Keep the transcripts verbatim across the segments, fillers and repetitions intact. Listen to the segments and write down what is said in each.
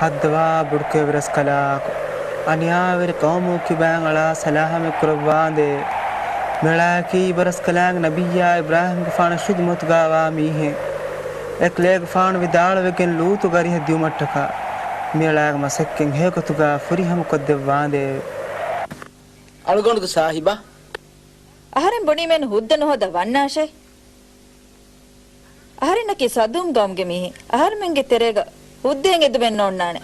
ހައްދަވާ ބޮޑުކުރެއްވި ރަސްކަލާކޮ، އަނިޔާވެރި ޤައުމު ކިބައިން އަޅާ ސަލާމަތް ކުރައްވާނދޭވެ! މިއަޅާއަކީ އިބަރަސްކަލާނގެ ނަބިއްޔާ އިބްރާހީމްގެފާނު ޝިދުމަތުގާވާ މީހެއް. އެކަލޭގެފާނު ވިދާޅުވެގެން ލޫޠުގެ އަރިހަށް ދިއުމަށްޓަކާ، މިއަޅާގެ މަސައްކަތް ހެޔޮގޮތުގާ ފުރިހަމަކޮށްދެއްވާނދޭވެ! އަޅުގަނޑުގެ ސާހިބާ! އަހަރެން ބުނީމެއްނު ހުއްދަ ނުހޯދާ ވަންނާށޭ. އަހަރެންނަކީ ސަދޫމް ގައުމުގެ މީހެއް. އަހަރުމެންގެ ތެރޭގަ ހުއްދައިން އެދުމެއް ނޯންނާނެ.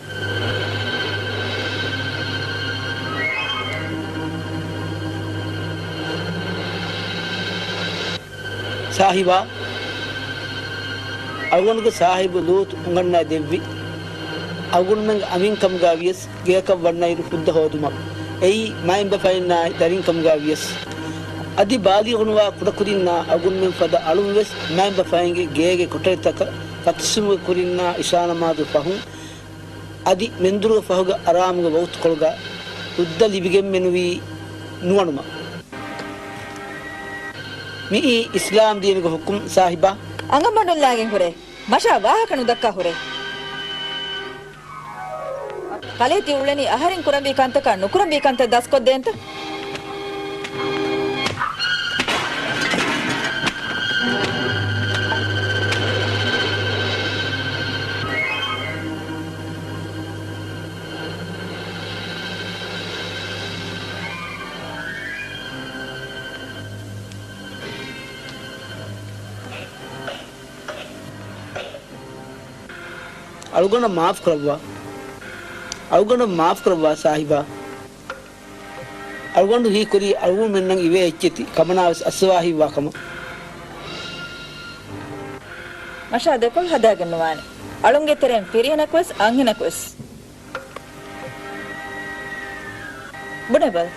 ސާހިބާ، އަޅުގަނޑުގެ ސާހިބު ލޫޠު އުނގަންނައި ދެއްވި އަޅުގަނޑުމެންގެ އަމީންކަމުގަ ވިޔަސް ގެއަކަށް ވަންނައިރު ހުއްދަ ހޯދުމަށް އެއީ މައިންބަފައިންނާއި ދަރިންކަމުގަ ވިޔަސް. އަދި ބާލިޣުނުވާ ކުޑަކުދިންނާ އަޅުގަނޑުމެން ފަދަ އަޅުން ވެސް މައިންބަފައިންގެ ގޭގެ ކޮޓަރިތަކަށް ފަތިސުމުގެ ކުރިންނާ އިޝާނަމާދު ފަހުން އަދި މެންދުރުގެ ފަހުގެ އަރާމުގެ ވަގުތުކޮޅުގަ ހުއްދަ ލިބިގެންމެނުވީ ނުވަނުމަށް. މިއީ އިސްލާމް ދީނުގެ ހުކުމް ސާހިބާ. އަނގަމަޑުންލާގެން ހުރޭ. މަށާ ވާހަކަ ނުދައްކާ ހުރޭ. ކަލޭ ތި އުޅެނީ އަހަރެން ކުރަންވީ ކަންތަކާ ނުކުރަންވީ ކަންތައް ދަސްކޮށްދޭންތަ؟ އަޅުގަނޑަށް މާފު ކުރައްވާ. އަޅުގަނޑަށް މާފު ކުރައްވާ ސާހިބާ. އަޅުގަނޑު ހީކުރީ އަޅުގަނޑުމެންނަށް އިވޭ އެއްޗެތި ކަމަނާވެސް އައްސަވާ ހިތްވާ ކަމަށް. މަށާ ދެކޮޅު ހަދާގެން ނުވާނެ. އަޅުންގެ ތެރެއިން ފިރިހެނަކުވެސް އަންހެނަކުވެސް. ބުނެބަލަ.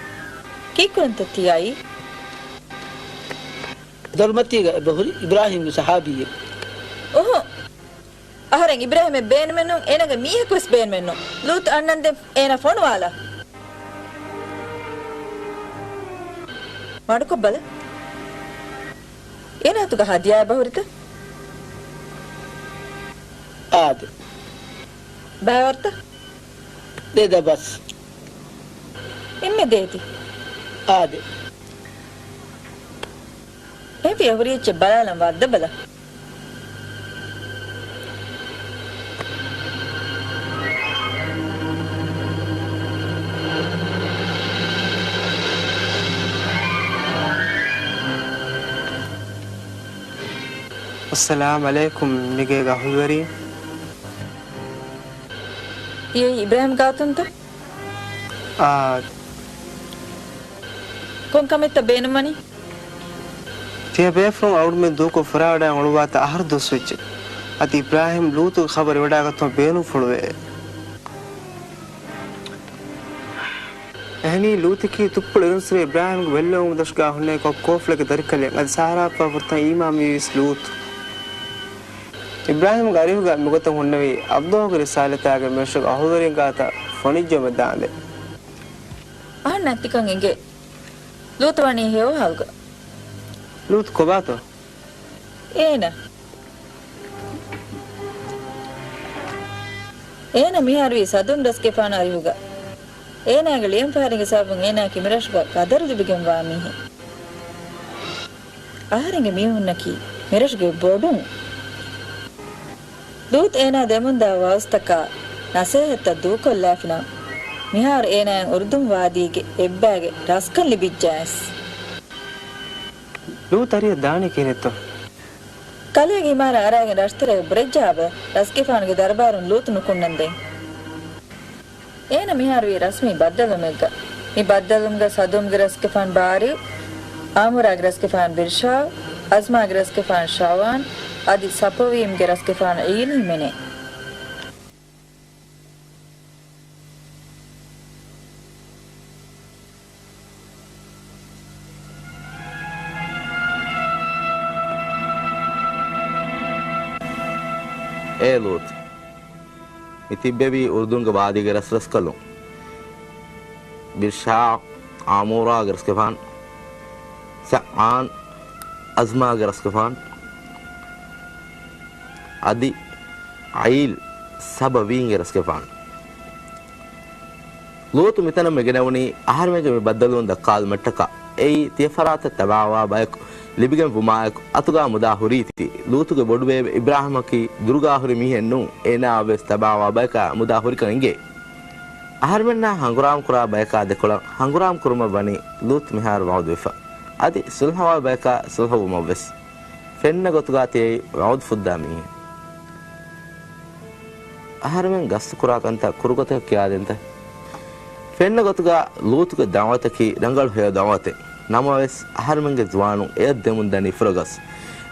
ކީއްކުރަންތަ ތި އައީ؟ ދޮރުމަތީގަ އެބަހުރި އިބްރާހީމްގެ ސަހާބީއެއް. އުހު. އަހަރެން އިބްރާހީމެއް ބޭނުމެއްނު، އޭނާގެ މީހަކުވެސް ބޭނުމެއްނު. ލޫޠު އަންނަންދެން އޭނާ ފޮނުވާލާ. މަޑުކޮށްބަލަ. އޭނާ އަތުގަ ހަދިޔާ އެބަހުރިތަ؟ އާދެ. ބައިވަރުތަ؟ ދޭ ދަބަސް. އެންމެ ދޭތި. އާދެ. އެހެންވީ އެ ހުރި އެއްޗެއް ބަލާލަން ވައްދަބަލަ. އައްސަލާމް ޢަލައިކުމް މިގޭގެ އަހުލުވެރިން. ތިއީ އިބްރާހީމް ގާތުންތަ؟ އާ. ކޮން ކަމެއްތަ ބޭނުންވަނީ؟ ތިޔަބޭފުޅުން އަޅުގަނޑުމެން ދޫކޮށް ފުރާވަޑައި އުޅުއްވާތާ އަހަރު ދުވަސް ވެއްޖެ. އަދި އިބްރާހީމް ލޫޠުގެ ޚަބަރު އެވަޑައިގަތުމަށް ބޭނުންފުޅުވޭ. އެހެނީ ލޫޠަކީ ތުއްޕުޅު އިރުންސުރެ އިބްރާހީމްގެ ބެއްލެވުމުން ދަށުގާ ހުންނެވި ކޮއްކޯފުޅެއްގެ ދަރިކަލެއް. އަދި ސަހަރާއަށް ފަހު ފުރަތަމަ އީމާންވީވެސް ލޫޠު. އިބްރާހީމްގެ އަރިހުގަ މިގޮތަށް ހުންނެވީ ﷲ ގެ ރިސާލަތާގެ މިރަށުގެ އަހުލުވެރިން ގާތަށް ފޮނިއްޖައުމެއް ދާނދޭ. އަހަންނަށް ތިކަން އެނގޭ. ލޫޠު ވަނީ ހެޔޮ ހާލުގަ. ލޫޠު ކޮބާތޯ؟ އޭނަ. އޭނަ މިހާރުވީ ސަދޫމް ރަސްގެފާނު އަރިހުގަ. އޭނާގެ ޅިޔަންފަހަރެއްގެ ސަބަބުން އޭނާއަކީ މިރަށުގަ ޤަދަރު ލިބިގެންވާ މީހެއް. އަހަރެންގެ މީހުންނަކީ މިރަށުގެ ބޮޑުން. ލޫޠު އޭނާ ދެމުންދާ ވައުޒުތަކާ ނަސޭހަތްތައް ދޫކޮށްލާފިނަމަ، މިހާރު އޭނާއަށް އުރުދުން ވާދީގެ އެއްބައިގެ ރަސްކަން ލިބިއްޖައަސް. ލޫޠު އަރިހަށް ދާނީ ކިހިނެއްތޯ؟ ކަލޭގެ އިމާރާތް އަރާގެން ރަށުތެރޭގަ ބުރެއްޖައިބަ، ރަސްގެފާނުގެ ދަރުބާރުން ލޫޠު ނުކުންނަންދެން. އޭނަ މިހާރުވީ ރަސްމީ ބައްދަލުވުމެއްގަ. މި ބައްދަލުވުމުގަ ސަދޫމްގެ ރަސްގެފާނު ބާރިވް، އާމޫރާގެ ރަސްގެފާނު ބިރްޝާވް، އަޒްމާގެ ރަސްގެފާނު ޝަވާން، އަދި ސަޕަވީމްގެ ރަސްގެފާނު ޢީލް ހިމެނޭ. އޭ ލޫޠު! މި ތިއްބެވީ އުރުދުންގެ ވާދީގެ ރަސްރަސްކަލުން. ބިރްޝާވް، އާމޫރާގެ ރަސްގެފާނު، ޝަވާން، އަޒްމާގެ ރަސްގެފާނު، އަދި ޢީލް، ސަބަވީންގެ ރަސްގެފާނު. ލޫޠު މިތަނަށް މިގެނެވުނީ އަހަރެމެންގެ މި ބައްދަލުވުން ދައްކާލުމަށްޓަކާ. އެއީ ތިޔަ ފަރާތަށް ތަބާވާ ބަޔަކު ލިބިގެން ވުމާއެކު އަތުގާ މުދާ ހުރީތީ. ލޫޠުގެ ބޮޑުބޭބެ އިބްރާހިމަކީ ދުރުގާ ހުރި މީހެއް ނޫން. އޭނާއަށް ވެސް ތަބާވާ ބަޔަކާ މުދާ ހުރިކަން އެނގޭ. އަހަރެމެންނާ ހަނގުރާމަ ކުރާ ބަޔަކާ ދެކޮޅަށް ހަނގުރާމަ ކުރުމަށް ވަނީ ލޫޠު މިހާރު ވަޢުދުވެފަ. އަދި ޞުލްޙަވާ ބަޔަކާ ޞުލްޙަވުމަށް ވެސް. ފެންނަ ގޮތުގާ ތިޔައީ ވަޢުދު ފުއްދާ މީހެއް. އަހަރެމެން ގަސްތު ކުރާ ކަންތައް ކުރު ގޮތަކަށް ކިޔާދޭންތަ؟ ފެންނަ ގޮތުގާ ލޫޠުގެ ދަޢުވަތަކީ ރަނގަޅު ހެޔޮ ދަޢުވަތެއް. ނަމަވެސް، އަހަރެމެންގެ ޒުވާނުން އެޔަށް ދެމުން ދަނީ ފުރަގަސް.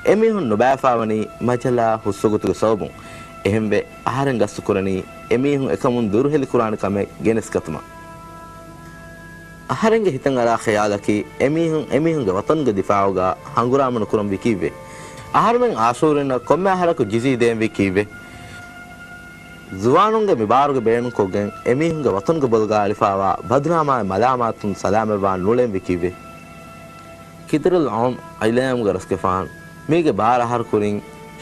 އެމީހުން ނުބައިފާވަނީ މަޖަލާ ހުސްވަގުތުގެ ސަބަބުން. އެހެންވެ، އަހަރެން ގަސްތު ކުރަނީ އެމީހުން އެކަމުން ދުރުހެލި ކުރާނެ ކަމެއް ގެނެސްގަތުމަށް. އަހަރެންގެ ހިތަށް އަރާ ޚިޔާލަކީ، އެމީހުން އެމީހުންގެ ވަޠަންގެ ދިފާޢުގާ ހަނގުރާމަ ނުކުރަންވީ ކީއްވެ؟ އަހަރެމެން އާޝޫރީންނަށް ކޮންމެ އަހަރަކު ޖިޒީ ދޭންވީ ކީއްވެ؟ ޒުވާނުންގެ މި ބާރުގެ ބޭނުންކޮށްގެން އެމީހުންގެ ވަޠަންގެ ބޮލުގާ އެޅިފާވާ ބަދުނާމާއި މަލާމާތުން ސަލާމަތްވާން ނޫޅެންވީ ކީއްވެ؟ ކިދުރުލް ޢައުމް އިލާމްގެ ރަސްގެފާނު މީގެ ބާރަ އަހަރު ކުރިން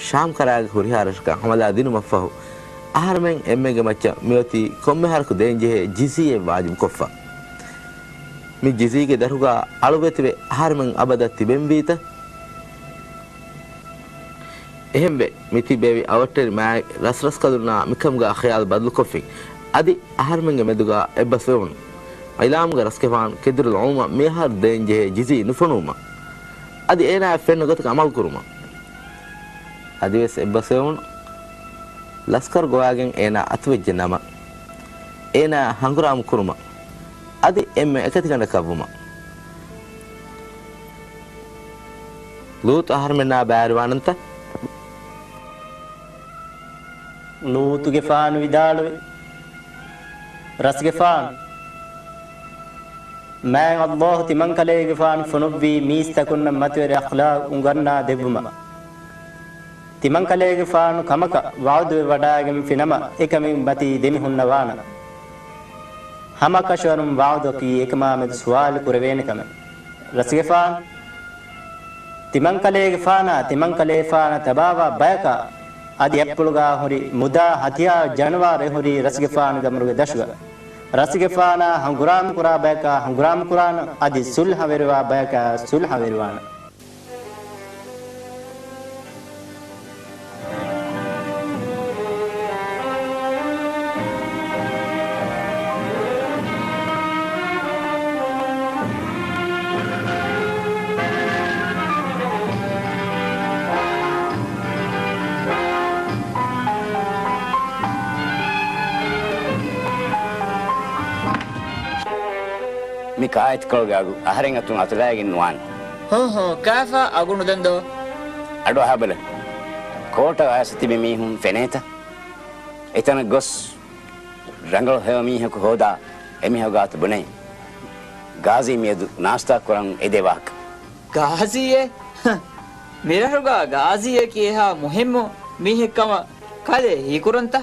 ޝާމް ކަރާގެ ހުރިހާ ރަށަކަށް ހަމަލާ ދިނުމަށްފަހު، އަހަރެމެން އެންމެންގެ މައްޗަށް މިއޮތީ ކޮންމެ އަހަރަކު ދޭންޖެހޭ ޖިޒީއެއް ވާޖިބުކޮށްފަ. މި ޖިޒީގެ ދަށުގާ އަޅުވެތިވެ އަހަރެމެން އަބަދަށް ތިބެންވީތަ؟ އެހެންވެ، މިތިބެވި އަވަށްޓެރި މާތް ރަސްރަސްކަލުންނާ މިކަމުގާ ޚިޔާލު ބަދަލުކޮށްފިން. އަދި އަހަރެމެންގެ މެދުގާ އެއްބަސްވެވުނު. އިލާމްގެ ރަސްގެފާނު ކިދުރުލް ޢައުމަށް މިއަހަރު ދޭންޖެހޭ ޖިޒީ ނުފޮނުވުމަށް. އަދި އޭނާއަށް ފެންނަ ގޮތަކަށް ޢަމަލުކުރުމަށް. އަދިވެސް އެއްބަސްވެވުނު. ލަސްކަރު ގޮވާގެން އޭނާ އަތުވެއްޖެ ނަމަ، އޭނާ ހަނގުރާމަ ކުރުމަށް. އަދި އެންމެ އެކަތިގަނޑަކަށްވުމަށް. ލޫޠު އަހަރެމެންނާ ބައިވެރިވާނަންތަ؟ ލޫޠުގެފާނު ވިދާޅުވި، ރަސްގެފާނު، މާތް ﷲ ތިމަންކަލޭގެފާނު ފޮނުއްވީ މީސްތަކުންނަށް މަތިވެރި އަޚްލާޤު އުނގަންނާ ދެއްވުމަށް. ތިމަންކަލޭގެފާނު ކަމަކަށް ވަޢުދުވެވަޑައިގެންފިނަމަ، އެކަމެއް މަތީ ދެމިހުންނަވާނަން. ހަމަކަށަވަރުން ވަޢުދަކީ އެކަމާމެދު ސުވާލު ކުރެވޭނެ ކަމެއް. ރަސްގެފާނު، ތިމަންކަލޭގެފާނާ، ތިމަންކަލޭފާނަށް ތަބާވާ ބަޔަކާ، އަދި އަތްޕުޅުގާ ހުރި މުދާ ހަތިޔާރު ޖަނަވާރު އެހުރީ ރަސްގެފާނުގެ އަމުރުގެ ދަށުގަ. ރަސްގެފާނާ ހަނގުރާމަކުރާ ބަޔަކާ ހަނގުރާމަކުރާނަން، އަދި ސުލްހަވެރިވާ ބަޔަކާ ސުލްހަވެރިވާނަން. މި ކާއެތިކޮޅުގެ އަގު އަހަރެން އަތުން އަތުލައިގެން ނުވާނެ. ހޫ ހޫ، ކާފާ އަގު ނުދަން ދޯ؟ އަޑު އަހާބަލަ. ކޯޓަށް އައިސް ތިބި މީހުން ފެނޭތަ؟ އެތަނަށް ގޮސް ރަނގަޅު ހެޔޮ މީހަކު ހޯދާ އެމީހާ ގާތު ބުނޭ. ގާޒީ މިއަދު ނާސްތާ ކުރަން އެދޭ ވާހަކަ. ގާޒީއޭ؟ މިރަށުގާ ގާޒީއަކީ އެހާ މުހިއްމު މީހެއްކަމަށް ކަލޭ ހީކުރަންތަ؟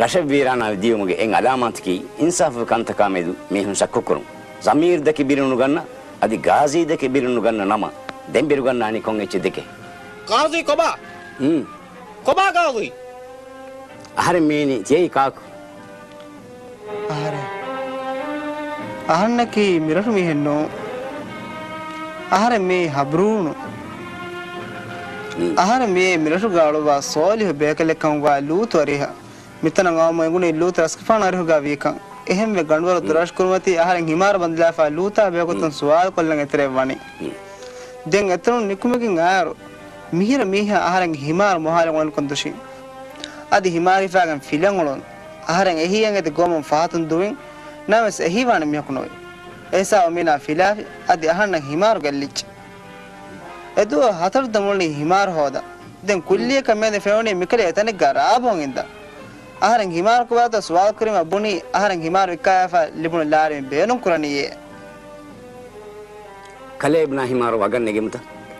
ރަށެއް ވީރާނާވެ ދިޔުމުގެ އެއް އަލާމާތަކީ އިންސާފު ކަންތަކާ މެދު މީހުން ޝައްކުކުރުން. ޒަމީރު ދެކެ ބިރުނުގަންނަ، އަދި ގާޒީ ދެކެ ބިރުނުގަންނަ ނަމަ، ދެން ބިރުގަންނާނީ ކޮން އެއްޗެއް ދެކެ؟ ގާޒީ ކޮބާ؟ ހުން. ކޮބާ ގާޒީ؟ އަހަރެން މީނީ ތިޔައީ ކާކު؟ އަހަރެން. އަހަންނަކީ މިރަށު މީހެއް ނޫން. އަހަރެން މިއީ ހަބްރޫނު. މީ. އަހަރެން މިއީ މިރަށުގަ އަޅުވާ ސޯލިހު ބޭކަލެއްކަމުގައި ލޫޠު އަރިހަށް. މިތަނަށް އައުމު އެނގުނީ ލޫޠު ރަސްގެފާނު އަރިހުގަ ވީކަން. އެހެންވެ ގަނޑުވަރު މީ. ދުރަށް ކުރިމަތީ އަހަރެން ހިމާރު ބަނދެލާފަ ލޫޠާ ބެހޭގޮތުން މީ. ސުވާލު ކޮށްލަން އެތެރެއަށް ވަނީ. މީ. ދެން އެތަނުން ނިކުމެގެން އައިއިރު، މިހިރަ މީހާ އަހަރެންގެ ހިމާރު މޮހާލަން އޮނިކޮށްދޮށީ. އަދި ހިމާރު ހިފާގެން ފިލަން އުޅުނު. އަހަރެން އެހީއަށް އެދި ގޮވަމުން ފަހަތުން ދުވިން. ނަމަވެސް އެހީވާނެ މީހަކު ނުވި. އެހިސާބުން މީނާ ފިލާފި އަދި އަހަންނަށް ހިމާރު ގެއްލިއްޖެ. އެދުވަހު ހަތަރު ދަމުނީ ހިމާރު ހޯދަން. ދެން ކުއްލިއަކަށް މިއަދު ފެނުނީ މިކަލޭ އެތަނެއްގަ ރާބޯން އިންދާ. އަހަރެން ހިމާރު ކޮބާތޯ ސުވާލު ކުރީމަ ބުނީ އަހަރެން ހިމާރު ވިއްކާފަ ލިބުނު ލާރި މި ބޭނުން ކުރަނީއޭ. ކަލޭ އިބްނާ ހިމާރު ވަގަށް ނެގެމުތަ؟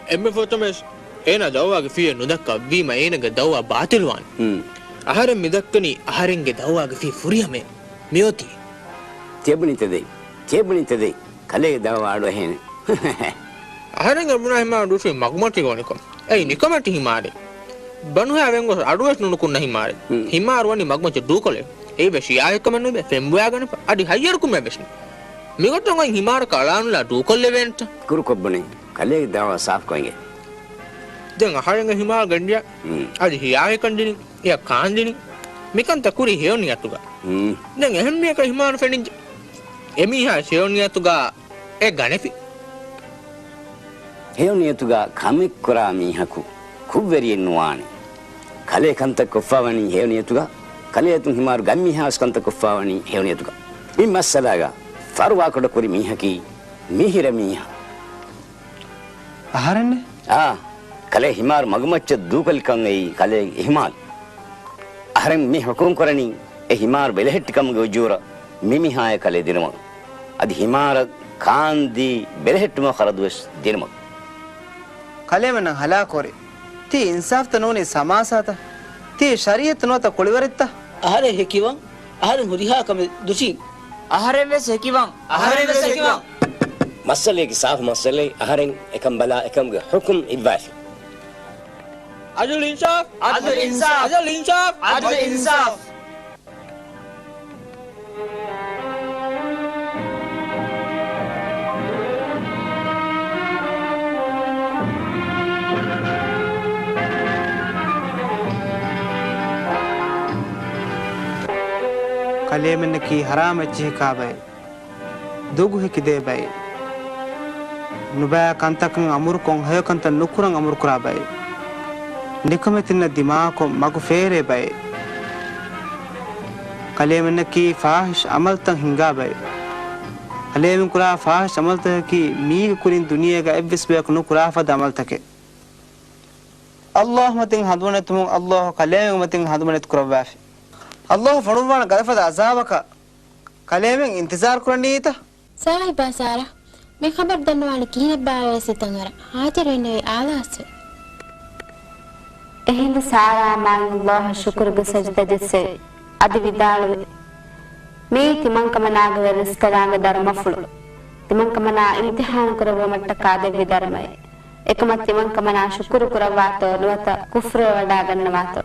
އެންމެ ފުރަތަމަވެސް އޭނާ ދައުވާގެ ފިޔަ ނުދައްކާ ވީމަ އޭނާގެ ދައުވާ ބާތިލްވާނެ. ހުން. އަހަރެން މި ދައްކަނީ އަހަރެންގެ ދައުވާގެ ފިޔަ ފުރިހަމައެއް. މިއޮތީ. ތިޔަބުނި ތެދެއް. ތިޔަބުނި ތެދެއް. ކަލޭގެ ދައުވާ އަޑުއެހޭނެ. އަހަރެން އިބްނާ ހިމާރު ދުށީ މަގުމަތީގަ އޮނިކޮށް. އެއީ ނިކަމެތި ހިމާރެއް. ބަނޑުހައި ވެންގޮސް އަޑުވެސް ނުނުކުންނަ ހިމާރެއް. ހުން. ހިމާރު ވަނީ މަގުމައްޗަށް ދޫކޮށްލެވެ. އެއީވެސް ޝިޔާއެއްކަމެއް ނުބެ ފެންބޮއާގަނެފަ. އަދި ހައްޔަރުކުމެއް ވެސް ނެތް. މިގޮތުން އޮތް ހިމާރަކަށް އަޅާނުލާ ދޫކޮށްލެވޭނެތަ؟ ކުރުކޮށް ބުނި. ކަލޭގެ ދައުވާ ސާފުކޮށް އިނގޭ. ދެން އަހަރެންގެ ހިމާރު ގެންދިޔަ. ހުން. އަދި ޝިޔާއެއްކަން ދިނި. އެއަށް ކާން ދިނި. މިކަންތައް ކުރީ ހެޔޮ ނިޔަތުގަ. ހުން. ދެން އެހެން މީހަކަށް ހިމާރު ފެނިއްޖެ. އެމީހާ ހެޔޮ ނިޔަތުގަ އެ ގަނެފި. ހެޔޮ ނިޔަތުގަ ކަމެއް ކުރާ މީހަކު ކުށްވެރިއެއް ނުވާނެ. ކަލޭ ކަންތައް ކޮށްފަވަނީ ހެޔޮ ނިޔަތުގަ، ކަލޭ އަތުން ހިމާރު ގަތް މީހާ ވެސް ކަންތައް ކޮށްފަވަނީ ހެޔޮ ނިޔަތުގަ. މި މައްސަލާގަ ފަރުވާކުޑަ ކުރި މީހަކީ މިހިރަ މީހާ. އަހަރެންނެއް؟ އާ، ކަލޭ ހިމާރު މަގުމައްޗަށް ދޫކޮށްލިކަން އެއީ ކަލޭގެ އިހުމާލު. އަހަރެން މި ޙުކުމް ކުރަނީ އެ ހިމާރު ބެލެހެއްޓިކަމުގެ އުޖޫރަ މި މީހާޔަށް ކަލޭ ދިނުމަށް. އަދި ހިމާރަށް ކާންދީ ބެލެހެއްޓުމަށް ޚަރަދުވެސް ދިނުމަށް. ކަލޭމެންނަށް ހަލާކު ހުރި. ތީ އިންސާފްތަ ނޫނީ ސަމާސާތަ؟ ތީ ޝަރީއަތްތަ ނުވަތަ ކުޅިވަރެއްތަ؟ އަހަރެން ހެކިވަން. އަހަރެން ހުރިހާ ކަމެއް ދުށިން. އަހަރެން ވެސް ހެކިވަން. އަހަރެން ވެސް ހެކިވަން. މައްސަލައަކީ ސާފު މައްސަލައެއް. އަހަރެން އެކަން ބަލާ އެކަމުގެ ޙުކުމް އިއްވާށި. ޢަދުލު އިންސާފް! ޢަދުލު އިންސާފް! ޢަދުލު އިންސާފް! ކަލޭމެންނަކީ ޙަރާމް އެއްޗެހި ކާ ބައެއް. ދޮގު ހެކިދޭ ބައެއް. ނުބައި ކަންތަކަށް އަމުރުކޮށް ހެޔޮ ކަންތައް ނުކުރަން އަމުރުކުރާ ބައެއް. ނިކަމެތިންނަށް ދިމާކޮށް މަގު ފޭރޭ ބައެއް. ކަލޭމެންނަކީ ފާޙިޝް ޢަމަލުތައް ހިންގާ ބައެއް. ކަލޭމެން ކުރާ ފާޙިޝް ޢަމަލުތަކަކީ މީގެ ކުރިން ދުނިޔޭގަ އެއްވެސް ބަޔަކު ނުކުރާ ފަދަ ޢަމަލުތަކެއް. ﷲ މަތިން ހަނދުމަނެތުމުން ﷲ ކަލޭމެން މަތިން ހަނދުމަނެތި ކުރައްވާފި. ﷲ ފޮނުއްވާނެ ގަދަފަދަ ޢަޛާބަކަށް ކަލޭމެން އިންތިޒާރު ކުރަނީތަ؟ ސާހިބާ ސާރާ، މި ޚަބަރު ދަންނަވާނީ ކިހިނެއްބާވައޭ ސިތަން އަރާ. ހާޖަރު އިންނެވި އާލާސްވެ. އެހިނދު ސާރާ މާތް ﷲ އަށް ޝުކުރުގެ ސަޖްދަ ޖެއްސެވި. އަދި ވިދާޅުވި، މިއީ ތިމަންކަމަނާގެ ވެރިރަސްކަލާނގެ ދަރުމަފުޅު. ތިމަންކަމަނާ އިމްތިޙާނު ކުރެއްވުމަށްޓަކާ ދެއްވި ދަރުމައެއް. އެކަމަށް ތިމަންކަމަނާ ޝުކުރު ކުރައްވާތޯ ނުވަތަ ކުފްރުވެވަޑާގަންނަވާތޯ.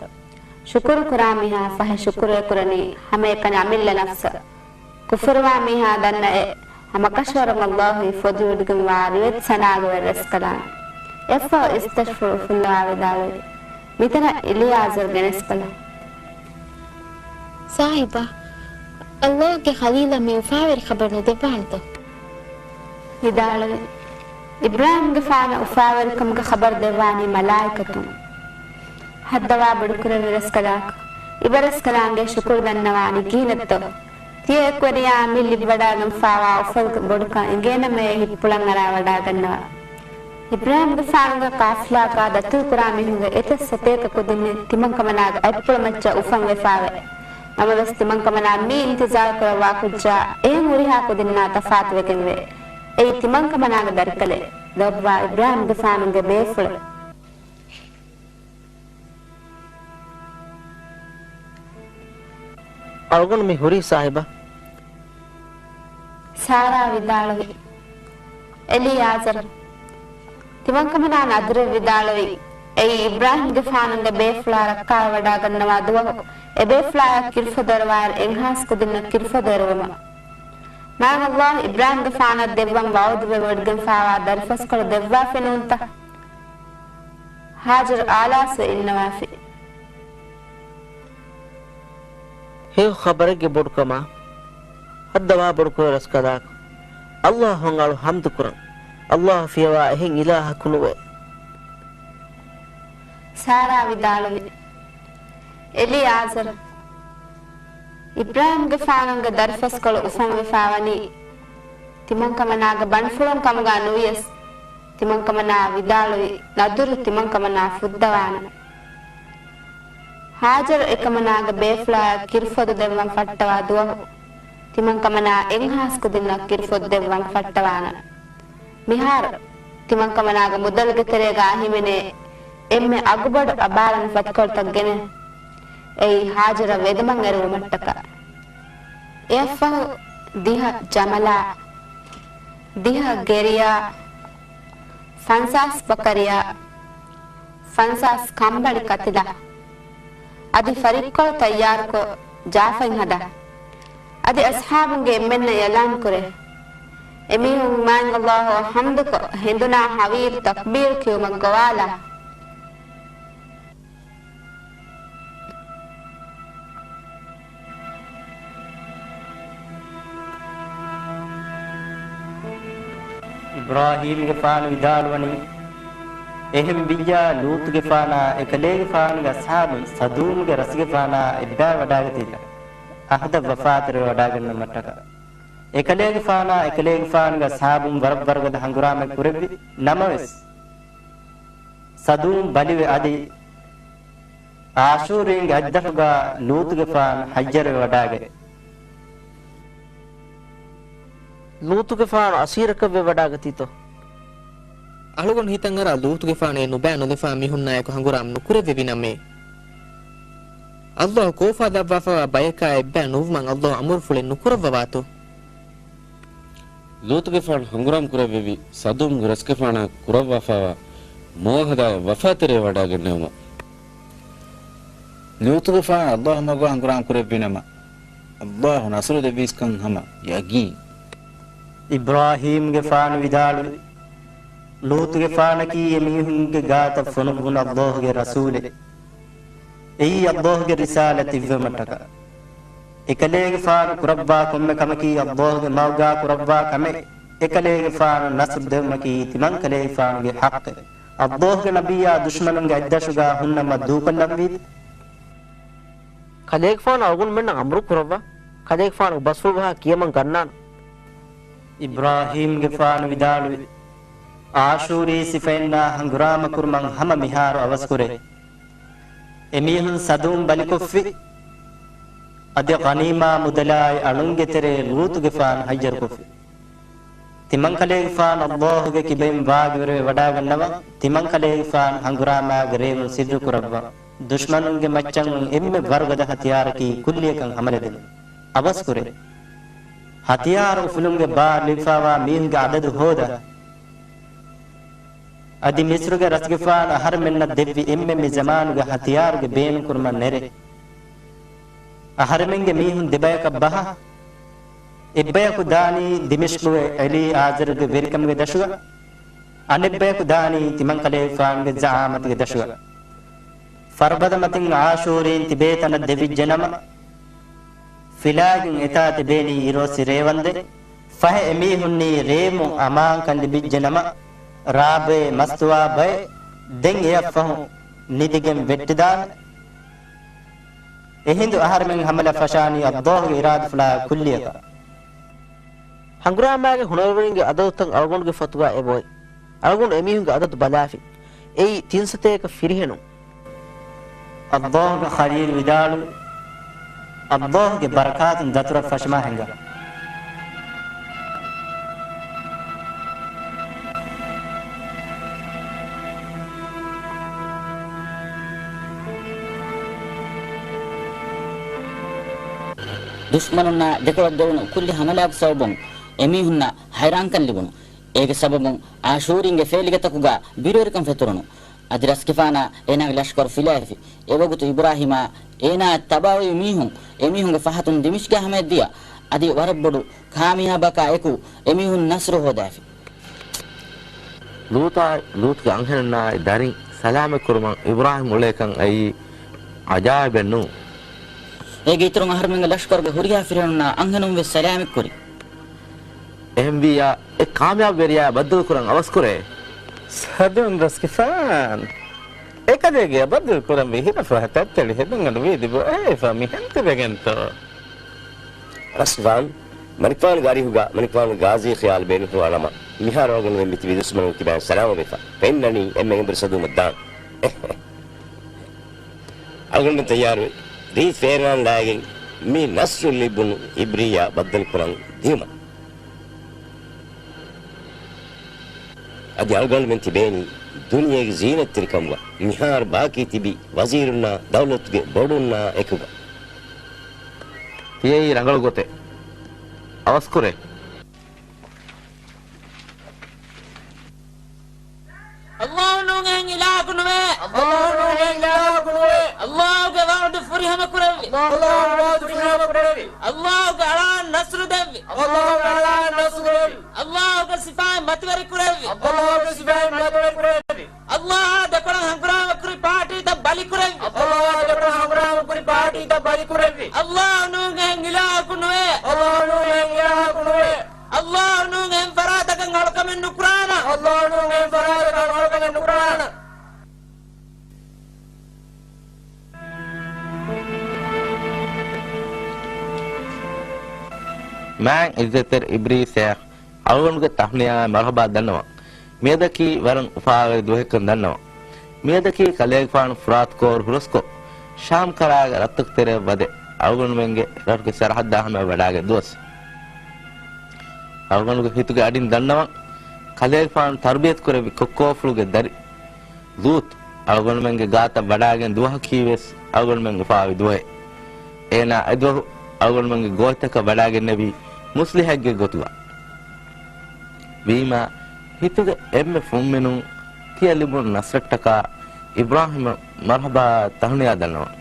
ޝުކުރު ކުރާ މީހާ ފަހެ ޝުކުރު އެކުރަނީ ހަމައެކަނި އަމިއްލަ ނަފްސަށް. ކުފުރުވާ މީހާ ދަންނައޭ، ހަމަކަށަވަރުން ﷲ އީ ފޮދުވެޑިގެންވާ ރިވެތި ސަނާގެ ވެރިރަސްކަލާނގެ. އެއަށްފަހު އިސްތަށިފުޅު އުފުއްލަވާ ވިދާޅުވި، މިތަނަށް އެލިއާޒަރު ގެނެސްބަލަ. ސާހިބާ، ﷲ ގެ ޚަލީލަށް މި އުފާވެރި ޚަބަރު ނުދެއްވާނެތޯ؟ ވިދާޅުވި، އިބްރާހީމްގެފާނަށް އުފާވެރިކަމުގެ ޚަބަރު ދެއްވާނީ މަލާއިކަތުން. ހައްދަވާ ބޮޑުކުރެއްވި ރަސްކަލާކޮ، އިބަރަސްކަލާނގެ ޝުކުރު ދަންނަވާނީ ކިހިނެއްތޯ؟ ތިޔަ އެކުވެރިޔާ މި ލިބިވަޑާގެންފާވާ އުފަލުގެ ބޮޑުކަން އެނގޭނަމޭ ހިތްޕުޅަށް އަރާ ވަޑާގަންނަވާ. އިބްރާހީމްގެފާނުގެ ޤާފިލާގާ ދަތުރުކުރާ މީހުންގެ އެތައް ސަތޭކަ ކުދިންނެއް ތިމަންކަމަނާގެ އަތްޕުޅުމައްޗަށް އުފަންވެފާވޭ. ނަމަވެސް ތިމަންކަމަނާ މި އިންތިޒާރު ކުރައްވާ ކުއްޖާ އެހެން ހުރިހާ ކުދިންނާ ތަފާތުވެގެންވޭ. އެއީ ތިމަންކަމަނާގެ ދަރިކަލެއް. ލޯބިވާ އިބްރާހީމްގެފާނުގެ ބޭފުޅެއް. އަޅުގަނޑު މި ހުރީ ސާހިބާ. ސާރާ ވިދާޅުވި، އެލިއާޒަރު. ތިމަންކަމަނާ ނަދުރެއް ވިދާޅުވި، އެއީ އިބްރާހީމްގެފާނުގެ ބޭފުޅާ ރައްކާވެވަޑާގަންނަވާ ދުވަހު، އެ ބޭފުޅާޔަށް ކިރުފޮދު އަރުވާއިރު އެއްހާސް ކުދިންނަށް ކިރުފޮދު އެރުވުމަށް. މާތް ﷲ އިބްރާހީމްގެފާނަށް ދެއްވަން ވަޢުދުވެވޮޑިގެންފާވާ ދަރިފަސްކޮޅު ދެއްވާފި ނޫންތަ؟ ހާޖަރު އާލާސްވެ އިންނަވާފި. ހެޔޮ ޚަބަރެއްގެ ބޮޑުކަމާ، ހައްދަވާ ބޮޑުކުރެއްވި ރަސްކަލާކޮ، ﷲ އަށް އަޅު ޙަމްދުކުރަން. ﷲ ފިޔަވާ އެހެން އިލާހަކު ނުވޭ. ސާރާ ވިދާޅުވި، އެލިއާޒަރު، އިބްރާހީމްގެފާނުގެ ދަރިފަސްކޮޅު އުފަންވެފާވަނީ ތިމަންކަމަނާގެ ބަނޑުފުޅުން ކަމުގަ ނުވިޔަސް، ތިމަންކަމަނާ ވިދާޅުވި ނަދުރު ތިމަންކަމަނާ ފުއްދަވާނަން. ހާޖަރު އެކަމަނާގެ ބޭފުޅާޔަށް ކިރުފޮދު ދެއްވަން ފައްޓަވާ ދުވަހު، ތިމަންކަމަނާ އެއްހާސް ކުދިންނަށް ކިރުފޮދު ދެއްވަން ފައްޓަވާނަން. މިހާރު ތިމަންކަމަނާގެ މުދަލުގެ ތެރޭގަ ހިމެނޭ އެންމެ އަގުބޮޑު އަބާލަން ފަތިކޮޅުތައް ގެނެ، އެއީ ހާޖަރަށް ވެދުމަށް އެރުވުމަށްޓަކާ. އެއަށްފަހު ދިހަ ޖަމަލާ، ދިހަ ގެރިޔާ، ފަންސާސް ބަކަރިޔާ، ފަންސާސް ކަނބަޅި ކަތިލާ. އަދި ފަރިއްކޮޅު ތައްޔާރުކޮށް، ޖާފަތް ހަދާ. އަދި އަޞްޙާބުންގެ އެންމެންނަށް އިޢުލާން ކުރޭ. އެމީހުން މާތް ﷲ އަށް ޙަމްދުކޮށް، ހެނދުނާ ހަވީރު ތަކްބީރު ކިޔުމަށް ގޮވާލާ. އިބްރާހީމްގެފާނު ވިދާޅުވަނީ، އެހެން ވިއްޔާ ލޫޠުގެފާނާ އެކަލޭގެފާނުގެ އަޞްޙާބުން ސަދޫމްގެ ރަސްގެފާނާ އެއްބައި ވަޑާގަތީތަ، އަހުދަށް ވަފާތެރިވެވަޑާގަންނަމަށްޓަކާ. އެކަލޭގެފާނާ އެކަލޭގެފާނުގެ އަޞްޙާބުން ވަރަށް ވަރުގަދަ ހަނގުރާމައެއް ކުރެއްވި ނަމަވެސް، ސަދޫމް ބަލިވެ އަދި އާޝޫރީންގެ އަތްދަށުގާ ލޫޠުގެފާނު ހައްޔަރުވެވަޑާގަތް. ލޫޠުގެފާނު އަސީރަކަށް ވެވަޑާގަތީތޯ؟ އަޅުގަނޑު ހިތަށް އަރާ ލޫޠުގެފާނު އެ ނުބައި ނުލަފާ މީހުންނާއެކު ހަނގުރާމަ ނުކުރެއްވެވި ނަމޭ. ﷲ ކޯފާ ދައްވާފައިވާ ބަޔަކާ އެއްބައި ނުވުމަށް ﷲ އަމުރުފުޅެއް ނުކުރައްވަވާތޯ؟ ލޫޠުގެފާނު ހަނގުރާމަ ކުރެއްވެވި ސަދޫމްގެ ރަސްގެފާނާ ކުރައްވާފައިވާ މުޢާހަދާއަށް ވަފާތެރިވެވަޑާގަންނަވުމަށް. ލޫޠުގެފާނު ﷲ މަގުގަ ހަނގުރާމަ ކުރެއްވިނަމަ، ﷲ ނަޞްރު ދެއްވީސްކަން ހަމަ ޔަގީން. އިބްރާހީމްގެފާނު ވިދާޅުވި، ލޫޠުގެފާނަކީ އެމީހުންގެ ގާތަށް ފޮނުއްވުނު ﷲގެ ރަސޫލެއް. އެއީ ﷲގެ ރިސާލަތް އިއްވުމަށްޓަކާ. އެކަލޭގެފާނު ކުރައްވާ ކޮންމެ ކަމަކީ ﷲގެ މަގުގާ ކުރައްވާ ކަމެއް. އެކަލޭގެފާނު ނަޞްރު ދެއްވުމަކީ ތިމަންކަލޭގެފާނުގެ ޙައްޤެއް. ﷲގެ ނަބިއްޔާ ދުޝްމަނުންގެ އަތްދަށުގާ ހުންނަމަ ދޫކޮށްލަންވީތަ؟ ކަލޭގެފާނު އަޅުގަނޑުމެންނަށް އަމުރު ކުރައްވާ. ކަލޭގެފާނުގެ ބަސްފުޅު ބަހާ ކިޔަމަން ގަންނާނަން. އިބްރާހީމްގެފާނު ވިދާޅުވި، އާޝޫރީ ސިފައިންނާ ހަނގުރާމަ ކުރުމަށް ހަމަ މިހާރު އަވަސްކުރޭ. އެމީހުން ސަދޫމް ބަލިކޮށްފި. އަދި ޣަނީމާ މުދަލާއި އަޅުންގެ ތެރޭ ލޫޠުގެފާނު ހައްޔަރުކޮށްފި. ތިމަންކަލޭގެފާނު ﷲގެ ކިބައިން ވާގިވެރިވެ ވަޑާގަންނަވާ. ތިމަންކަލޭގެފާނު ހަނގުރާމާގެ ރޭވުން ސިއްރު ކުރައްވާ. ދުޝްމަނުންގެ މައްޗަށް އޮތް އެންމެ ވަރުގަދަ ހަތިޔާރަކީ ކުއްލިއަކަށް ހަމަލަދިނުން. އަވަސްކުރޭ. ހަތިޔާރު އުފުލުމުގެ ބާރު ލިބިފައިވާ މީހުންގެ އަދަދު ހޯދާ. އަދި މިޞްރުގެ ރަސްގެފާނު އަހަރެމެންނަށް ދެއްވި އެންމެ މި ޒަމާނުގެ ހަތިޔާރުގެ ބޭނުންކުރުމަށް ނެރެ. އަހަރެމެންގެ މީހުން ދެބަޔަކަށް ބަހާ. އެއްބަޔަކު ދާނީ ދިމިޝްޤުގެ އެލީ އާޒަރުގެ ވެރިކަމުގެ ދަށުގަ، އަނެއްބަޔަކު ދާނީ ތިމަންކަލޭގެފާނުގެ ޒަޢާމަތުގެ ދަށުގަ. ފަރުބަދަމަތިން އާޝޫރީން ތިބޭ ތަނަށް ދެވިއްޖެނަމަ، ފިލާގެން އެތާ ތިބޭނީ އިރުއޮއްސި ރޭވަންދެން. ފަހެ އެމީހުންނީ ރޭވުމުން އަމާންކަން ލިބިއްޖެނަމަ، ރާބޮއެ މަސްތުވާ ބައެއް ދެން އެއަށްފަހު ނިދިގެން ވެއްޓިދާނެ. އެހިނދު އަހަރެމެން ހަމަލަ ފަށާނީ ﷲގެ އިރާދަފުޅާ ކުއްލިއަކަށް. ހަނގުރާމާގެ ހުނަރުވެރިންގެ އަދަދުތައް އަޅުގަނޑުގެ ފޮތުގާ އެބައޮތް. އަޅުގަނޑު އެމީހުންގެ އަދަދު ބަލާފިން. އެއީ ތިން ސަތޭކަ ފިރިހެނުން. ﷲގެ ޚަލީލު ވިދާޅުވި، ﷲގެ ބަރަކާތުން ދަތުރަށް ފަށަމާ ހިނގާ. ދުޝްމަނުންނާ ދެކޮޅަށް ދެވުނު ކުއްލި ހަމަލާގެ ސަބަބުން އެމީހުންނަށް ހައިރާންކަން ލިބުނު. އޭގެ ސަބަބުން އާޝޫރީންގެ ފޭލިގަތަކުގާ ބިރުވެރިކަން ފެތުރުނު. އަދި ރަސްގެފާނާ އޭނާގެ ލަޝްކަރު ފިލައިފި. އެވަގުތު އިބްރާހީމާ އޭނާއަށް ތަބާވެވި މީހުން އެމީހުންގެ ފަހަތުން ދިމިޝްގާ ހަމަޔަށްދިޔަ. އަދި ވަރަށް ބޮޑު ކާމިޔާބަކާ އެކު އެމީހުން ނަޞްރު ހޯދާފި. ލޫޠާއި ލޫޠުގެ އަންހެނުންނާއި ދަރިން ސަލާމަތްކުރުމަށް އިބްރާހީމް އުޅޭކަން އެއީ އަޖާއިބެއް ނޫން. އޭގެ އިތުރުން އަހަރުމެންގެ ލަޝްކަރުގެ ހުރިހާ ފިރިހެނުންނާ އަންހެނުން ވެސް ސަލާމަތްކުރި. އެހެންވިއްޔާ، އެ ކާމިޔާބުވެރިޔާ ބައްދަލުކުރަން އަވަސްކުރޭ. ސަދޫމް ރަސްގެފާން އެކަލޭގެއަށް ބައްދަލުކުރަންވީ ހިރަފަހަ ތައްތެޅި ހެދުންގަނޑު ވީދި ބޮއެހިފަ މިހެން ތިބެގެންތޯ؟ ރަސްގެފާން، މަނިކުފާނުގެ އަރިހުގަ މަނިކުފާނުގެ ޣާޒީ ޚިޔާލު ބޭނުންފުޅާ ނަމަ، މިހާރު އަޅުގަނޑުމެން މިތިބީ ދުސްމަނުން ކިބައިން ސަލާމަތްވެފަ. ފެންނަނީ އެންމެ އެނބުރި ސަދޫމަށް ދާން. އަޅުގަނޑުމެން ތައްޔާރުވެ، ރީތި ފޭރާން ލާގެން މި ނަޞްރު ލިބުނު އިބްރީއާ ބައްދަލުކުރަން ދިޔުމަށް. އަދި އަޅުގަނޑުމެން ތިބޭނީ ދުނިޔޭގެ ޒީނަތްތެރިކަމުގަ މިހާރު ބާކީ ތިބި ވަޒީރުންނާ ދައުލަތުގެ ބޮޑުންނާ އެކުގަ. ތިޔައީ ރަނގަޅު ގޮތެއް. އަވަސްކުރޭ. ﷲ ނޫން އެހެން އިލާހަކު ނުވޭ. ހަމަކުރެއްވި. އައްލާހު މާތް ދުޝްމަނު ހަމަކުރެއްވި. އައްލާހުގެ އަޅާން ނަޞްރު ދެއްވި. އައްލާހުގެ އަޅާން ނަޞްރު ދެއްވި. އައްލާހުގެ ސިފައިން މަތިވެރި ކުރެއްވި. އައްލާހުގެ ސިފައިން މަތިވެރި ކުރެއްވި. އައްލާހާ ދެކޮޅަށް ހަނގުރާމަ ކުރި ޕާޓީތައް ބަލި ކުރެއްވި. އައްލާހާ ދެކޮޅަށް ހަނގުރާމަ ކުރި ޕާޓީތައް ބަލި ކުރެއްވި. އައްލާހު ނޫން އެހެން އިލާހަކު ނުވޭ. އައްލާހު ނޫން އެހެން އިލާހަކު ނުވޭ. އައްލާހު ނޫން އެހެން ފަރާތަކަށް އަޅުކަމެއް ނުކުރާނަ. އައްލާހު ނޫން އެހެން ފަރާތަކަށް އަޅުކަމެއް ނުކުރާނަ. މާތް އިއްޒަތްތެރި އިބްރީ ޝޭޚް އަޅުގަނޑުގެ ތަހުނިޔާއާ މަރުޙަބާ ދަންނަވަން. މިއަދަކީ ވަރަށް އުފާވެރި ދުވަހެއްކަން ދަންނަވަން. މިއަދަކީ ކަލޭގެފާނު ފުރާތު ކޯރު ހުރަސްކޮށް، ޝާމް ކަރާގެ ރަށްތަކު ތެރެއަށް ވަދެ، އަޅުގަނޑުމެންގެ ރަށުގެ ސަރަހައްދާ ހަމަޔަށް ވަޑާގެން ދުވަސް. އަޅުގަނޑުގެ ހިތުގެ އަޑިން ދަންނަވަން، ކަލޭގެފާނު ތަރުބިޔަތު ކުރެއްވި ކޮއްކޯފުޅުގެ ދަރި ލޫޠު އަޅުގަނޑުމެންގެ ގާތަށް ވަޑާގެން ދުވަހަކީވެސް އަޅުގަނޑުމެން އުފާވި ދުވަހެއް. އޭނާ އެދުވަހު އަޅުގަނޑުމެންގެ ގޯތިތަކަށް ވަޑާގެންނެވީ މުޞްލިޙެއްގެ ގޮތުގަ. ވީމާ، ހިތުގެ އެންމެ ފުންމިނުން ތިޔަ ލިބުނު ނަޞްރަށްޓަކާ އިބްރާހީމަށް މަރުޙަބާ ތަހުނިޔާ ދަންނަވަން.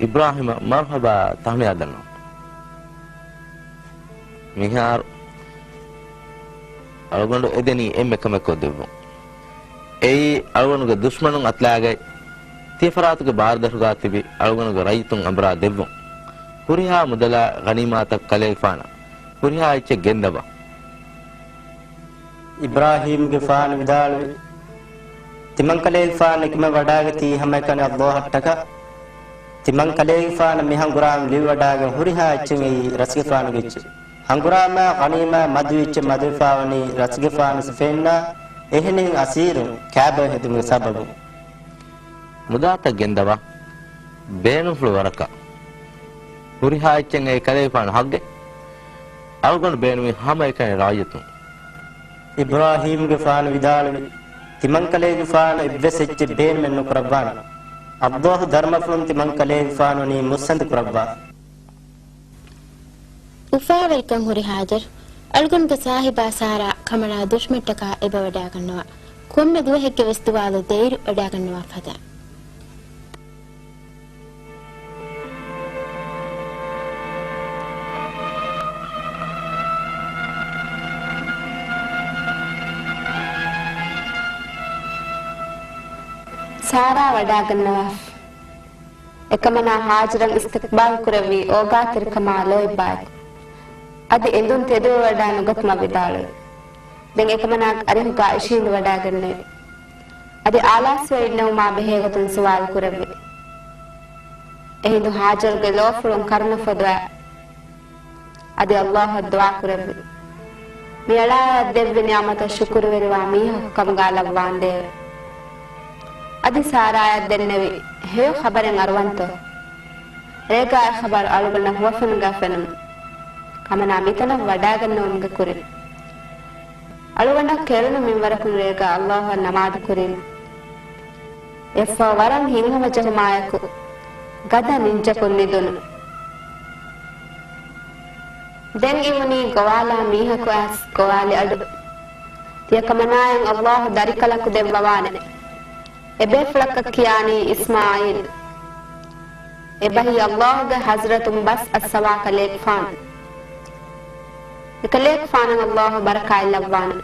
އިބްރާހީމަށް މަރުޙަބާ ތަހުނިޔާ ދަންނަވަން. މިހާރު އަޅުގަނޑު އެދެނީ އެންމެ ކަމެއް ކޮށްދެއްވުން. އެއީ އަޅުގަނޑުގެ ދުޝްމަނުން އަތުލާގަތް ތިޔަ ފަރާތުގެ ބާރުދަށުގާ ތިބި އަޅުގަނޑުގެ ރައްޔިތުން އަނބުރާ ދެއްވުން. ހުރިހާ މުދަލާ ޣަނީމާތައް ކަލޭގެފާނަށް ހުރިހާ އެއްޗެއް ގެންދަވާ. އިބްރާހީމްގެފާނު ވިދާޅުވި، ތިމަންކަލޭގެފާނު އެކަމަށް ވަޑާގަތީ ހަމައެކަނި އައްލާހަށްޓަކާ. ތިމަންކަލޭގެފާނަށް މި ހަނގުރާމަ ލިބިވަޑާގެން ހުރިހާ އެއްޗެއް އެއީ ރަސްގެފާނުގެ އެއްޗެއް. ހަނގުރާމަ، ޣަނީމާ، މަދު އެއްޗެއް މަދުވެފާވަނީ ރަސްގެފާނު ސިފައިންނާ އެހެނިހެން އަސީރުން ކާބައި ހެދުމުގެ ސަބަބުން. މުދާތައް ގެންދަވާ، ބޭނުންފުޅު ވަރަކަށް. ހުރިހާ އެއްޗެއް އެއީ ކަލޭގެފާނު ހައްގެއް. އަޅުގަނޑު ބޭނުމީ ހަމައެކަނި ރައްޔިތުން. އިބްރާހީމްގެފާނު ވިދާޅުވި، ތިމަންކަލޭގެފާނު އެއްވެސް އެއްޗެއް ބޭނުމެއް ނުކުރައްވާނެ. އައްލާހު ދަރުމަފުޅުން ތިމަންކަލޭގެފާނު ވަނީ މުއްސަނދި ކުރައްވާ. އުފާވެރިކަން ހުރި ހާޖަރު، އަޅުގަނޑުގެ ސާހިބާ ސާރާ ކަމަނާ ދުޝްމަންޓަކާ އެބަ ވަޑާގަންނަވާ. ކޮންމެ ދުވަހެއްގެ ވެސް ދުވާލު ދެއިރު ވަޑާގަންނަވާ ފަދަ. ސާރާ ވަޑާގަންނަވާފަ. އެކަމަނާ ހާޖަރަށް އިސްތިޤްބާލް ކުރެއްވީ އޯގާތެރިކަމާ ލޯތްބާއެކު. އަދި އެނދުން ތެދުވެވަޑާ ނުގަތުމަށް ވިދާޅުވި. ދެން އެކަމަނާގެ އަރިހުގާ އިށީނދެވަޑާގެންނެވި. އަދި އާލާސްވެ އިންނެވުމާ ބެހޭގޮތުން ސުވާލު ކުރެއްވި. އެހިނދު ހާޖަރުގެ ލޯފުޅުން ކަރުނަ ފޮދުވާ. އަދި އައްލާހަށް ދުޢާ ކުރެއްވި. މިއަޅާއަށް ދެއްވި ނިޢުމަތަށް ޝުކުރުވެރިވާ މީހަކު ކަމުގާ ލައްވާނދޭވެ. އަދި ސާރާއަށް ދެންނެވި، ހެޔޮ ޚަބަރެއް އަރުވަންތޯ؟ ރޭގާ އެ ޚަބަރު އަޅުގަނޑަށް ހުވަފެނުގާ ފެނުނު. ކަމަނާ މިތަނަށް ވަޑާގަންނެވުމުގެ ކުރިން. އަޅުގަނޑަށް ކެރުނު މިންވަރަކުން ރޭގާ އައްލާހަށް ނަމާދު ކުރީމަ. އެއަށްފަހު ވަރަށް ހިތްހަމަޖެހުމާއެކު، ގަދަ ނިންޖަކުން ނިދުނު. ދެން އިވުނީ ގޮވާލާ މީހަކު އައިސް ގޮވާލި އަޑު. ތިޔަ ކަމަނާއަށް އައްލާހު ދަރިކަލަކު ދެއްވަވާނެ. އެބޭފުޅަކަށް ކިޔާނީ އިސްމާޢީލް. އެބަހީ އައްލާހުގެ ޙަޟްރަތުން ބަސް އައްސަވާ ކަލޭގެފާނު. އެކަލޭގެފާނަށް އައްލާހު ބަރަކާތް ލައްވާނަން.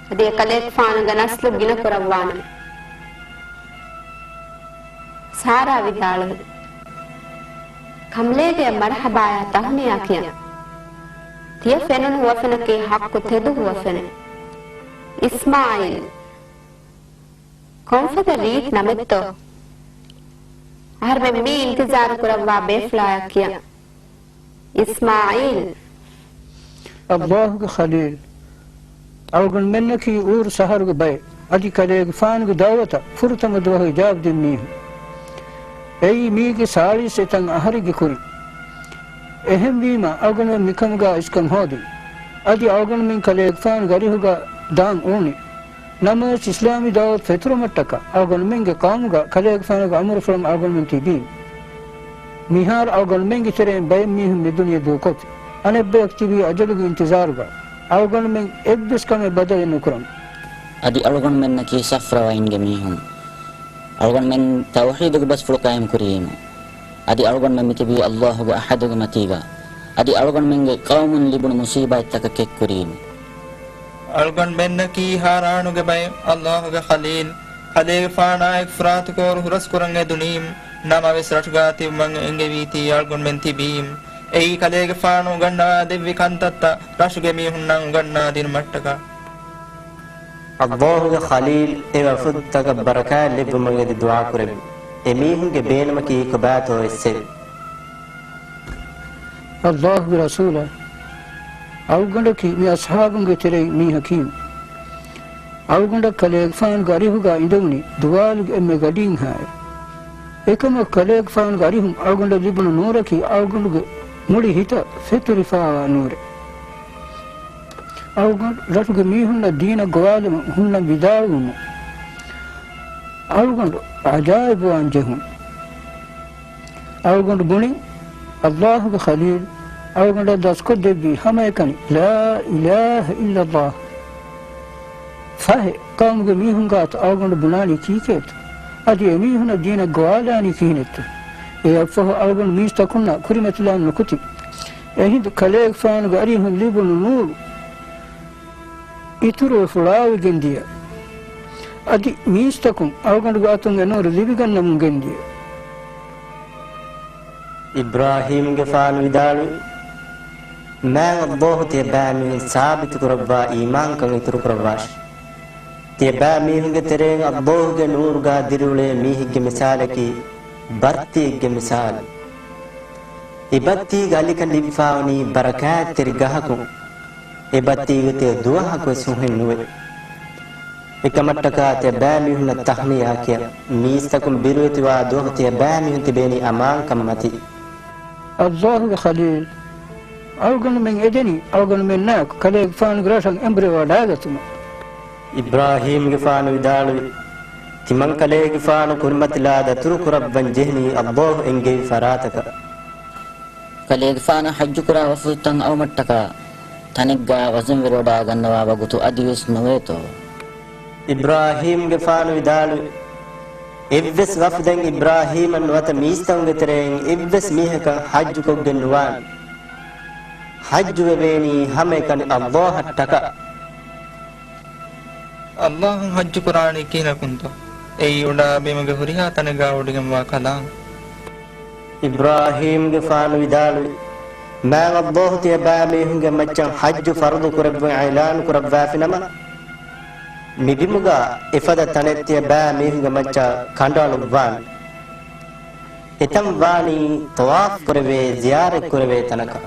އަދި އެކަލޭގެފާނުގެ ނަސްލު ގިނަ ކުރައްވާނަން. ސާރާ ވިދާޅުވި، ކަނބުލޭގެ މަރުޙަބާޔާ ތަހުނިޔާ ކިޔަން. ތިޔަ ފެނުނު ހުވަފެނަކީ ޙައްޤު ތެދު ހުވަފެނެއް. އިސްމާޢީލް. ކޮންފަދަ ރީތި ނަމެއްތޯ؟ އަހަރެމެން މީ އިންތިޒާރު ކުރައްވާ ބޭފުޅާޔަށް ކިޔަން. އިސްމާޢީލް. އައްލާހުގެ ޚަލީލް. އަޅުގަނޑުމެންނަކީ އޫރު ޝަހަރުގެ ބައެއް. އަދި ކަލޭގެފާނުގެ ދަޢުވަތަށް ފުރަތަމަ ދުވަހު އިޖާބަ ދިން މީހުން. އެއީ މީގެ ސާޅީސް އެތަން އަހަރެއްގެ ކުރިން. އެހެންވީމަ، އަޅުގަނޑުމެން މިކަމުގާ އިސްކަން ހޯދިން. އަދި އަޅުގަނޑުމެން ކަލޭގެފާނުގެ އަރިހުގަ ދާން އުޅުނީ. ނަމަވެސް، އިސްލާމީ ދަޢުވަތު ފެތުރުމަށްޓަކާ އަޅުގަނޑުމެންގެ ޤައުމުގަ ކަލޭގެފާނުގެ އަމުރުފުޅަށް އަޅުގަނޑުމެން ތިބީން. މިހާރު އަޅުގަނޑުމެންގެ ތެރެއިން ބައެއް މީހުން މި ދުނިޔެ ދޫކޮށްފި. އަނެއްބަޔަކު ތިބީ އަޖަލުގެ އިންތިޒާރުގަ. އަޅުގަނޑުމެން އެއްވެސް ކަމެއް ބަދަލެއް ނުކުރަން. އަދި އަޅުގަނޑުމެންނަކީ ޞަފްރަވައިންގެ މީހުން. އަޅުގަނޑުމެން ތައުޙީދުގެ ބަސްފުޅު ޤާއިމް ކުރީމު. އަދި އަޅުގަނޑުމެން މިތިބީ ﷲ ގެ އަހަދުގެ މަތީގަ. އަދި އަޅުގަނޑުމެންގެ ޤައުމުން ލިބުނު މުޞީބާތްތަކަށް ކެތްކުރީމު. އަޅުގަނޑުމެންނަކީ ހާރާނުގެ ބައެއް ﷲ ގެ ޚަލީލް. ކަލޭގެފާނާއެކު ފުރާތު ކޯރު ހުރަސްކުރަން އެދުނީމު. ނަމަވެސް ރަށުގާ ތިބުމަށް އެނގެވީތީ އަޅުގަނޑުމެން ތިބީމު. އެއީ ކަލޭގެފާނު އުގަންނަވާ ދެއްވި ކަންތައްތައް ރަށުގެ މީހުންނަށް އުގަންނާ ދިނުމަށްޓަކާ. ﷲ ގެ ޚަލީލް އެ ވަފުދުތަކަށް ބަރަކާތް ލެއްވުމަށް އެދި ދުޢާ ކުރެއްވި. އެ މީހުންގެ ބޭނުމަކީ ކޮބާތޯ އެއްސެވި. ﷲ ގެ ރަސޫލާ، އަޅުގަނޑަކީ މި އަޞްޙާބުންގެ ތެރެއިން މީހަކީމު. އަޅުގަނޑަށް ކަލޭގެފާނުގެ އަރިހުގާ އިނދެވުނީ ދުވާލުގެ އެންމެ ގަޑިއިންހާއި. އެކަމަކު ކަލޭގެފާނުގެ އަރިހުން އަޅުގަނޑަށް ލިބުނު ނޫރަކީ އަޅުގަނޑުގެ މުޅި ހިތަށް ފެތުރިފާވާ ނޫރެއް. އަޅުގަނޑު ރަށުގެ މީހުންނަށް ދީނަށް ގޮވާލުމަށް ހުންނަން ވިދާޅުވުމުން އަޅުގަނޑު އަޖާއިބުވާން ޖެހުނު. އަޅުގަނޑު ބުނި، ﷲ ގެ ޚަލީލް އަޅުގަނޑަށް ދަސްކޮށްދެއްވީ ހަމައެކަނި، لا إله إلا الله. ފަހެ، ޤައުމުގެ މީހުން ގާތު އަޅުގަނޑު ބުނާނީ ކީކޭތަ؟ އަދި އެމީހުނަށް ދީނަށް ގޮވާލާނީ ކިހިނެއްތަ؟ އެއަށްފަހު އަޅުގަނޑު މީސްތަކުންނާ ކުރިމަތިލާން ނުކުތި. އެހިނދު ކަލޭގެފާނުގެ އަރިހުން ލިބުނު ނޫރު އިތުރުވެ ފުޅާވެގެން ދިޔަ. އަދި މީސްތަކުން އަޅުގަނޑުގެ އަތުން އެ ނޫރު ލިބިގަންނަމުން ގެންދިޔަ. އިބްރާހީމްގެފާނު ވިދާޅުވި، މާތް ﷲ ތިޔަބައިމީހުން ސާބިތުކުރައްވާ އީމާންކަން އިތުރުކުރައްވާށި. ތިޔަބައިމީހުންގެ ތެރެއިން ﷲ ގެ ނޫރުގާ ދިރިއުޅޭ މީހެއްގެ މިސާލަކީ ބައްތިއެއްގެ މިސާލު. އެ ބައްތީގެ އަލިކަނޑި ލިބިފާވަނީ ބަރަކާތްތެރި ގަހަކުން. އެ ބައްތީގެ ތެޔޮ ދުވަހަކުވެސް ހުހެއް ނުވޭ. އެކަމަށްޓަކާ ތިޔަބައިމީހުންނަށް ތަހްނިޔާ ކިޔަން. މީސްތަކުން ބިރުވެތިވާ ދުވަހު ތިޔަބައިމީހުން ތިބޭނީ އަމާންކަން މަތީ. ﷲ ގެ ޚަލީލް އަޅުގަނޑުމެން އެދެނީ އަޅުގަނޑުމެންނާއެކު ކަލޭގެފާނުގެ ރަށަށް އެނބުރި ވަޑާގަތުމަށް. އިބްރާހީމްގެފާނު ވިދާޅުވި، ތިމަން ކަލޭގެފާނު ކުރިމަތިލާ ދަތުރުކުރައްވަން ޖެހެނީ ﷲ އެންގެވި ފަރާތަކަށް. ކަލޭގެފާނަށް ޙައްޖުކުރާ ވަފުދުތައް އައުމަށްޓަކާ ތަނެއްގާ ވަޒަންވެރިވަޑާގަންނަވާ ވަގުތު އަދިވެސް ނުވޭތޯ؟ އިބްރާހީމްގެފާނު ވިދާޅުވި، އެއްވެސް ވަފުދެއް އިބްރާހީމަށް ނުވަތަ މީސްތަކުންގެ ތެރެއިން އެއްވެސް މީހަކަށް ޙައްޖުކޮށްގެން ނުވާނެ. ޙައްޖުވެވޭނީ ހަމައެކަނި ﷲ އަށްޓަކާ. ﷲ އަށް ޙައްޖުކުރާނީ ކިހިނަކުންތޯ؟ އެއީ އުޑާ ބިމުގެ ހުރިހާ ތަނެއްގާ ވޮޑިގެންވާ ކަލާނގެ. އިބްރާހީމްގެފާނު ވިދާޅުވި، މާތް ﷲ ތިޔަބައިމީހުންގެ މައްޗަށް ޙައްޖު ފަރުޟު ކުރެއްވުން އިޢުލާނު ކުރައްވާފިނަމަ، މިބިމުގާ އެފަދަ ތަނެއް ތިޔަބައިމީހުންގެ މައްޗަށް ކަނޑައަޅުއްވާނެ. އެތަން ވާނީ ޠަވާފު ކުރެވޭ، ޒިޔާރަތް ކުރެވޭ ތަނަކަށް.